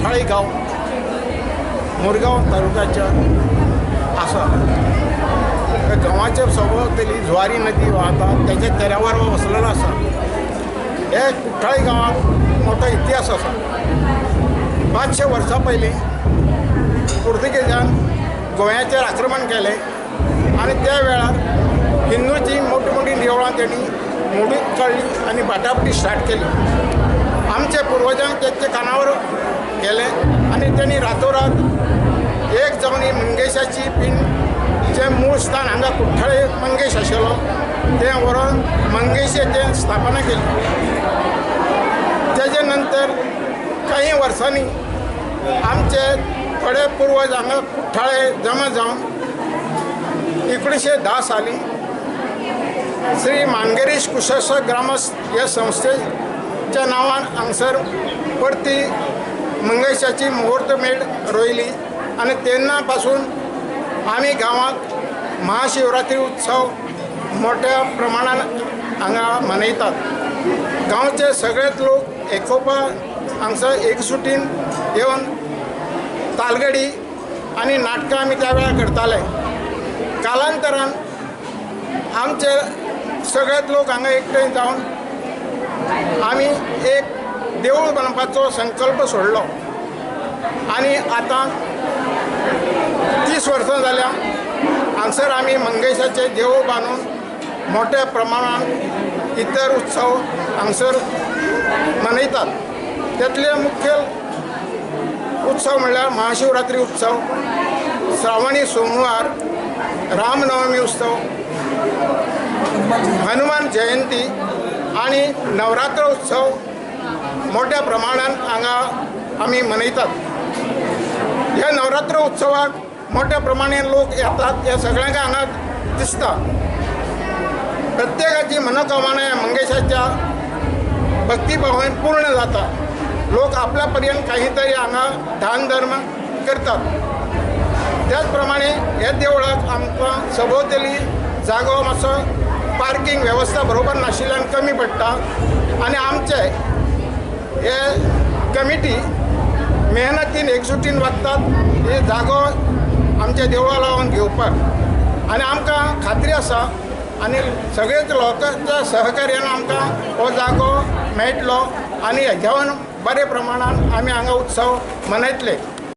कुठ्ठाळी गांव मुरगांव तालुक्याच्या आसा. गांवाच्या सभोवतली जुवारी नदी वाहता, त्याच्या तेऱ्यावर वसलेलो आसा. हे कुठ्ठाळी गांवाक मोठो इतिहास आसा. 500 वर्सां पयलीं पुर्तुगेजान गोंयाचेर आक्रमण केलें आनी त्या वेळार हिंदूची मोठी मोठी देवळां तेणी मोडून काडली आनी बाटाबाटी स्टार्ट केली. आमच्या पुर्वजांक तेचे कानावर गेले आनी तेणी रातोरात एक जावन ही मंगेशाची पिंड जें मूळ स्थान हांगा कुठ्ठाळे मंगेश आशिल्लो तें व्हरोन मंगेशाचें स्थापना केली. तेजे नंतर काही वर्सांनी आमचे थोडे पुर्वज हांगा कुठ्ठाळे जमा जावन 1910 साली श्री मांगेरीश कुशेश्वर ग्रामस्थ ह्या संस्थेच्या नांवान हांगसर परती मंगेशाची मुहूर्तमेढ रोयली आनी तेन्ना पासून आमी गांवांत महाशिवरात्री उत्सव मोठ्या प्रमाणान हांगा मनयतात. गांवचे सगळेच लोक एकोपा हांगसर एकसुटीन येवन तालगडी आनी नाटकां आमी त्या वेळार करताले. कालांतरान आमचे सगळेच लोक हांगा एकठांय जावन आमी एक देवूळ बांदपाचो संकल्प सोडलो आनी आतां 30 वर्सां जाल्या हांगसर आमी मंगेशाचें देवूळ बांदून मोठ्या प्रमाणान इतर उत्सव हांगसर मनयतात. त्यातले मुखेल उत्सव म्हणल्यार महाशिवरात्री उत्सव, श्रावणी सोमवार, रामनवमी उत्सव, हनुमान जयंती आनी नवरात्र उत्सव मोठ्या प्रमाणान हांगा आमी मनयतात. ह्या नवरात्र उत्सवाक मोठ्या प्रमाणान लोक येतात हे सगळ्यांक हांगा दिसता. प्रत्येकाची मनोकामना ह्या मंगेशाच्या भक्तिभावान पूर्ण जाता. लोक आपल्या पर्यंत काही तरी हांगा दान धर्म करतात. त्याच प्रमाणे ह्या देवळाक आमकां सभोवतली जागो मातसो पार्किंग वेवस्था बरोबर नाशिल्ल्यान कमी पडटा आनी आमचे हे कमिटी मेहनतीन एकजुटीन वागतात हे जागो आमच्या देवळा लावन घेवपाक आनी आमकां खात्री आसा आनी सगळेच लोकांच्या सहकार्यान आमकां हो जागो मेळटलो आनी हेज्यावन बरे प्रमाणान आमी हांगा उत्सव मनयतले.